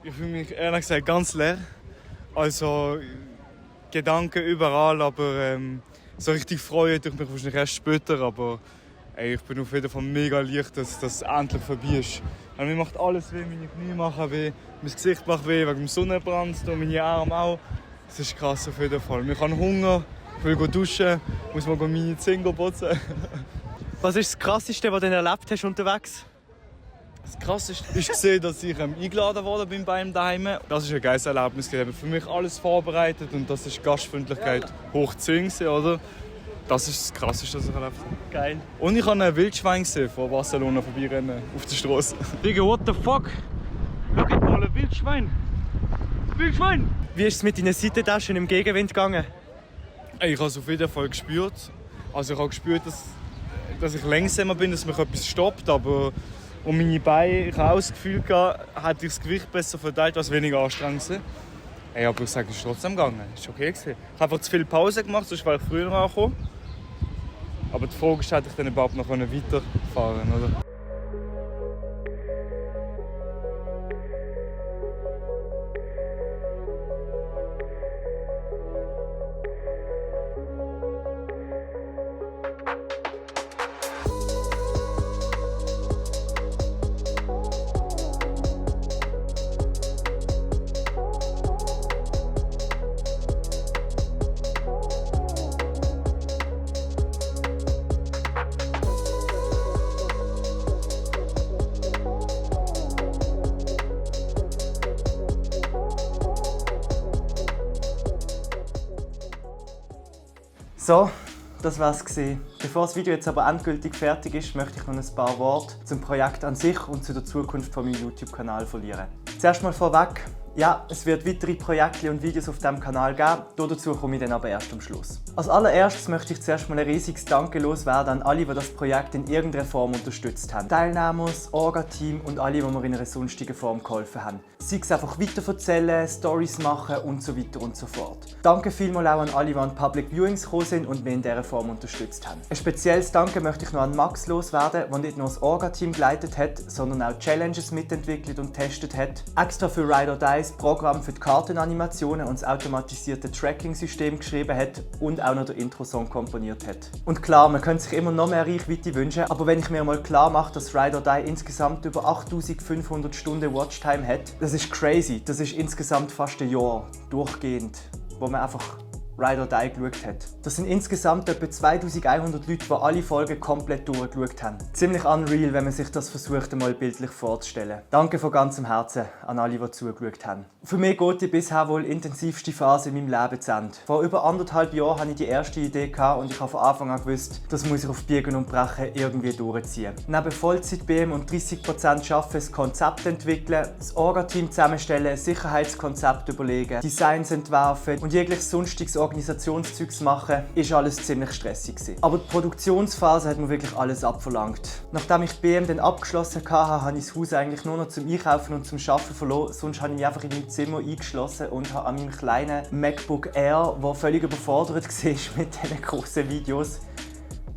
S8: Ich fühle mich ehrlich gesagt ganz leer. Also Gedanken überall, aber so richtig freuen tue ich mich wahrscheinlich erst später. Aber ich bin auf jeden Fall mega leicht, dass das endlich vorbei ist. Und mir macht alles weh, meine Knie machen weh, mein Gesicht macht weh wegen dem Sonnenbrand, meine Arme auch. Das ist krass auf jeden Fall. Ich habe Hunger, ich will duschen, muss mal meine Zähne putzen.
S3: Was ist das Krasseste, was du erlebt hast unterwegs?
S8: Das Krasseste ist gesehen, dass ich eingeladen worden bin bei ihm daheim. Das ist ein geiles Erlebnis. Ich habe für mich alles vorbereitet und das ist Gastfreundlichkeit hoch 10, oder? Das ist das Krasseste, was ich erlebt habe.
S3: Geil.
S8: Und ich habe einen Wildschwein gesehen von Barcelona vorbeirennen auf der Straße. Digga, what the fuck? Schau mal, ein Wildschwein! Wildschwein!
S3: Wie ist es mit deinen Seitentaschen im Gegenwind gegangen?
S8: Ich habe es auf jeden Fall gespürt. Also ich habe gespürt, dass ich langsamer bin, dass mich etwas stoppt, aber um meine Beine, ich habe auch das Gefühl gehabt, hätte ich das Gewicht besser verteilt, was weniger anstrengend war. Hey, aber ich sage, es ist trotzdem gegangen. Es war okay. Ich habe einfach zu viel Pause gemacht, sonst wäre ich früher angekommen. Aber die Frage ist, hätte ich dann überhaupt noch weiterfahren können, oder?
S5: So, das war's gewesen. Bevor das Video jetzt aber endgültig fertig ist, möchte ich noch ein paar Worte zum Projekt an sich und zu der Zukunft von meinem YouTube-Kanal verlieren. Zuerst mal vorweg. Ja, es wird weitere Projekte und Videos auf diesem Kanal geben, dazu komme ich dann aber erst am Schluss. Als allererstes möchte ich zuerst mal ein riesiges Danke loswerden an alle, die das Projekt in irgendeiner Form unterstützt haben. Teilnehmer, das Orga-Team und alle, die mir in einer sonstigen Form geholfen haben. Sei es einfach weiterverzählen, Stories machen und so weiter und so fort. Danke vielmals auch an alle, die an Public Viewings gekommen sind und mich in dieser Form unterstützt haben. Ein spezielles Danke möchte ich noch an Max loswerden, der nicht nur das Orga-Team geleitet hat, sondern auch Challenges mitentwickelt und testet hat. Extra für Ride or Die das Programm für die Kartenanimationen und das automatisierte Tracking-System geschrieben hat und auch noch den Intro-Song komponiert hat. Und klar, man könnte sich immer noch mehr Reichweite wünschen, aber wenn ich mir mal klar mache, dass Ride or Die insgesamt über 8500 Stunden Watchtime hat, das ist crazy. Das ist insgesamt fast ein Jahr durchgehend, wo man einfach Ride or Die geschaut hat. Das sind insgesamt etwa 2100 Leute, die alle Folgen komplett durchgeschaut haben. Ziemlich unreal, wenn man sich das versucht, einmal bildlich vorzustellen. Danke von ganzem Herzen an alle, die zugeschaut haben. Für mich geht die bisher wohl intensivste Phase in meinem Leben zu Ende. Vor über 1,5 Jahren hatte ich die erste Idee und ich habe von Anfang an gewusst, das muss ich auf Biegen und Brechen irgendwie durchziehen. Neben Vollzeit-BM und 30% arbeiten, das Konzept entwickeln, das Orga-Team zusammenstellen, ein Sicherheitskonzept überlegen, Designs entwerfen und jegliches sonstiges Organisationszeugs machen, ist alles ziemlich stressig gewesen. Aber die Produktionsphase hat mir wirklich alles abverlangt. Nachdem ich BM dann abgeschlossen hatte, habe ich das Haus eigentlich nur noch zum Einkaufen und zum Arbeiten verloren. Sonst habe ich mich einfach in meinem Zimmer eingeschlossen und habe an meinem kleinen MacBook Air, der völlig überfordert war mit diesen grossen Videos,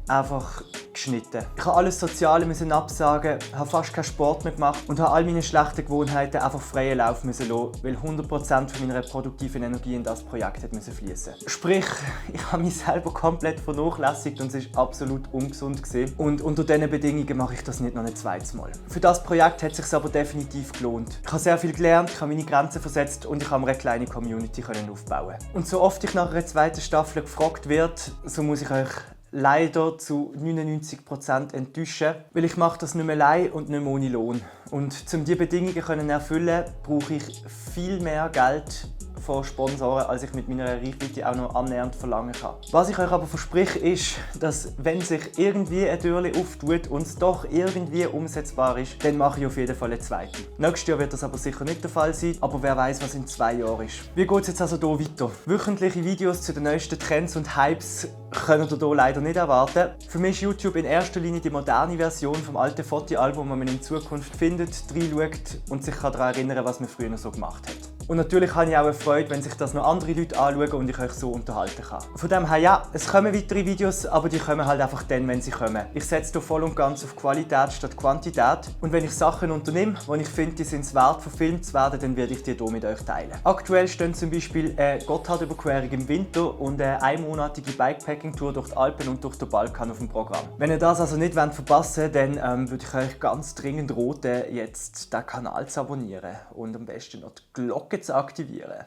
S5: einfach geschnitten. Ich habe alles Soziale absagen, habe fast keinen Sport mehr gemacht und habe all meine schlechten Gewohnheiten einfach freien Lauf lassen, weil 100% von meiner produktiven Energie in das Projekt fließen. Sprich, ich habe mich selber komplett vernachlässigt und es war absolut ungesund gewesen. Und unter diesen Bedingungen mache ich das nicht noch ein zweites Mal. Für das Projekt hat es sich aber definitiv gelohnt. Ich habe sehr viel gelernt, ich habe meine Grenzen versetzt und ich habe mir eine kleine Community aufbauen. Und so oft ich nach einer zweiten Staffel gefragt werde, so muss ich euch leider zu 99% enttäuschen, weil ich mache das nicht mehr allein und nicht mehr ohne Lohn. Und um diese Bedingungen zu erfüllen, brauche ich viel mehr Geld von Sponsoren, als ich mit meiner Reichweite auch noch annähernd verlangen kann. Was ich euch aber verspreche, ist, dass wenn sich irgendwie eine Türe auftut und es doch irgendwie umsetzbar ist, dann mache ich auf jeden Fall eine zweite. Nächstes Jahr wird das aber sicher nicht der Fall sein, aber wer weiß, was in 2 Jahren ist. Wie geht es jetzt also hier weiter? Wöchentliche Videos zu den neuesten Trends und Hypes könnt ihr hier leider nicht erwarten. Für mich ist YouTube in erster Linie die moderne Version vom alten Foti-Album, das man in Zukunft findet, reinschaut und sich daran erinnern, was man früher so gemacht hat. Und natürlich habe ich auch eine Freude, wenn sich das noch andere Leute anschauen und ich euch so unterhalten kann. Von dem her, ja, es kommen weitere Videos, aber die kommen halt einfach dann, wenn sie kommen. Ich setze hier voll und ganz auf Qualität statt Quantität. Und wenn ich Sachen unternehme, die ich finde, die sind es wert, verfilmt zu werden, dann werde ich die hier mit euch teilen. Aktuell stehen zum Beispiel eine Gotthardüberquerung im Winter und eine einmonatige Bikepacking-Tour durch die Alpen und durch den Balkan auf dem Programm. Wenn ihr das also nicht verpassen wollt, dann würde ich euch ganz dringend raten, jetzt den Kanal zu abonnieren und am besten noch die Glocke zu aktivieren.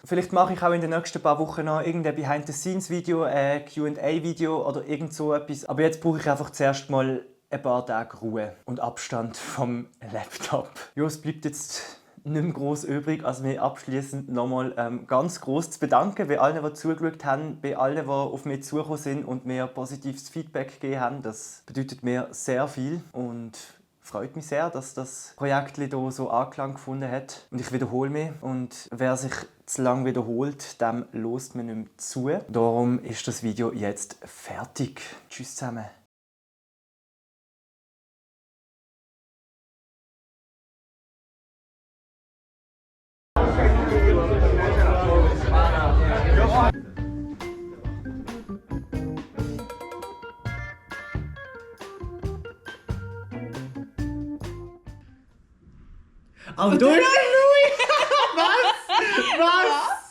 S5: Vielleicht mache ich auch in den nächsten paar Wochen noch irgendein Behind-the-Scenes-Video, ein Q&A-Video oder irgend so etwas. Aber jetzt brauche ich einfach zuerst mal ein paar Tage Ruhe und Abstand vom Laptop. Ja, es bleibt jetzt nicht mehr gross übrig, als mir abschließend nochmal ganz gross zu bedanken bei allen, die zugeschaut haben, bei allen, die auf mich zugekommen sind und mir positives Feedback gegeben haben. Das bedeutet mir sehr viel und freut mich sehr, dass das Projekt hier so Anklang gefunden hat. Und ich wiederhole mich. Und wer sich zu lange wiederholt, dem hört man nicht mehr zu. Darum ist das Video jetzt fertig. Tschüss zusammen. Aber du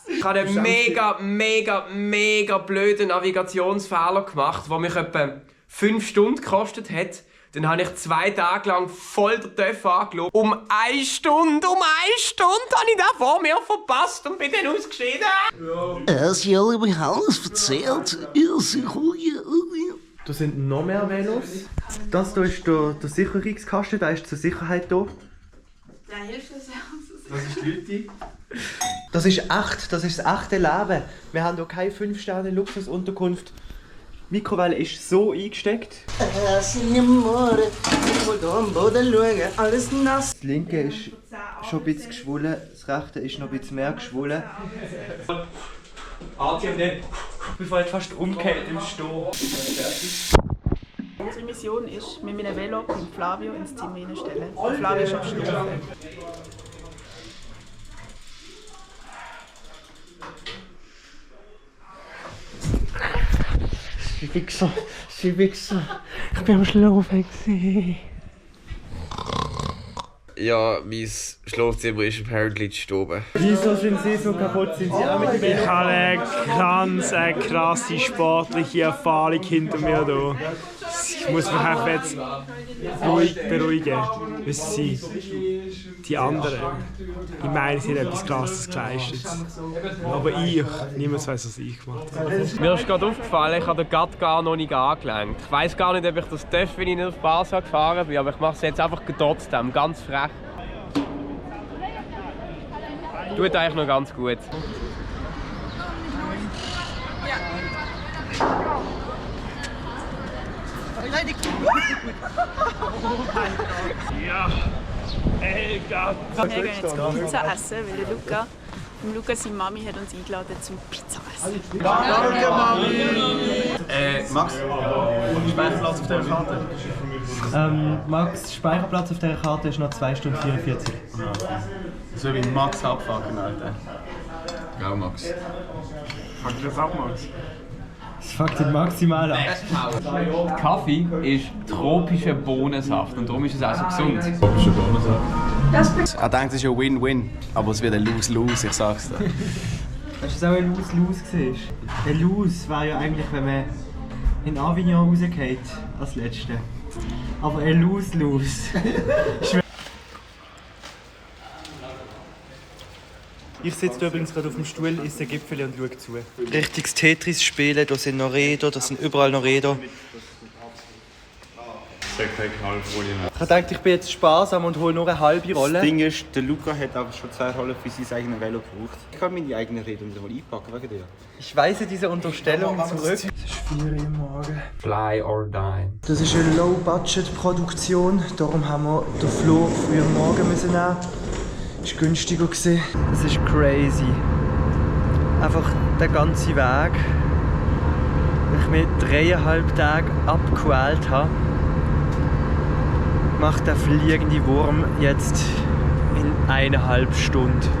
S10: Ich habe einen mega blöden Navigationsfehler gemacht, der mich etwa 5 Stunden gekostet hat. Dann habe ich 2 Tage lang voll den Töff angeschaut. Um 1 Stunde habe ich den vor mir verpasst und bin dann ausgeschieden.
S11: Sie alle mir alles erzählt.
S3: Da sind noch mehr Velos. Das hier ist der Sicherungskasten, der ist zur Sicherheit hier.
S4: Der hilft uns auch.
S3: Das ist die Leute. Das ist echt, das ist das echte Leben. Wir haben hier keine 5-Sterne-Luxusunterkunft.
S5: Die Mikrowelle ist so eingesteckt.
S3: Signore, ich will hier am Boden schauen, alles nass. Das linke ist schon ein bisschen geschwollen, das rechte ist noch ein bisschen mehr geschwollen.
S5: Ich bin vorhin fast umgekehrt im Stehen.
S12: Unsere Mission ist, mit meinem Velo mit Flavio ins Zimmer hineinstellen. Flavio ist am Schnaufen.
S3: Sie Wichser. Ich bin am Schlafen gewesen.
S10: Ja, mein Schlafzimmer ist apparently gestorben.
S5: Wieso sind Sie so kaputt? Sind Sie auch mit dem Velo?
S2: Ich habe eine ganz krasse sportliche Erfahrung hinter mir hier. Ich muss mich einfach jetzt ruhig beruhigen. Wissen Sie, die anderen, ich meine, sie haben etwas Krasses geleistet. Aber niemand weiß, was ich gemacht habe.
S10: Mir ist gerade aufgefallen, ich habe den Gatt gar noch nicht angelenkt. Ich weiss gar nicht, ob ich das darf, wenn ich nicht auf Basel gefahren bin, aber ich mache es jetzt einfach trotzdem, ganz frech. Tut eigentlich noch ganz gut.
S2: Ja, ey Gott.
S12: Wir gehen jetzt Pizza essen, weil der Luca, seine Mami hat uns eingeladen zum Pizza essen.
S9: Danke, Mami! Max, Speicherplatz auf dieser Karte?
S5: Max, Speicherplatz auf dieser Karte ist noch 2 Stunden 44.
S9: So wie Max abfucken, Alter.
S10: Ja, Max.
S2: Fuck das ab, Max.
S5: Das fuckt ihn maximal ab.
S10: Kaffee ist tropischer Bohnensaft und darum ist es auch so gesund.
S7: Tropischer Bohnensaft.
S9: Er denkt, es ist ja Win-Win, aber es wird ein Lose-Lose, ich sag's dir.
S5: Hast du das auch ein Lose-Lose gesehen? Ein Lose wäre ja eigentlich, wenn man in Avignon rausgeht als Letzte. Aber ein Lose-Lose. Ich sitze übrigens gerade auf dem Stuhl, esse ein Gipfel und schaue zu. Richtiges Tetris-Spielen, da sind noch Räder, da sind überall noch Räder. Ich dachte, ich bin jetzt sparsam und hole nur eine halbe Rolle.
S1: Das Ding ist, der Luca hat aber schon 2 Rollen für sein eigenes Velo gebraucht. Ich kann meine eigene Räder wieder mal einpacken wegen dir.
S5: Ich weise diese Unterstellung zurück. Es ist 4 Uhr morgens.
S10: Fly or die.
S5: Das ist eine Low-Budget-Produktion, darum haben wir den Flo früh am Morgen nehmen. Das war günstiger. Das ist crazy. Einfach der ganze Weg, den ich mir 3,5 Tage abgequält habe, macht der fliegende Wurm jetzt in 1,5 Stunden.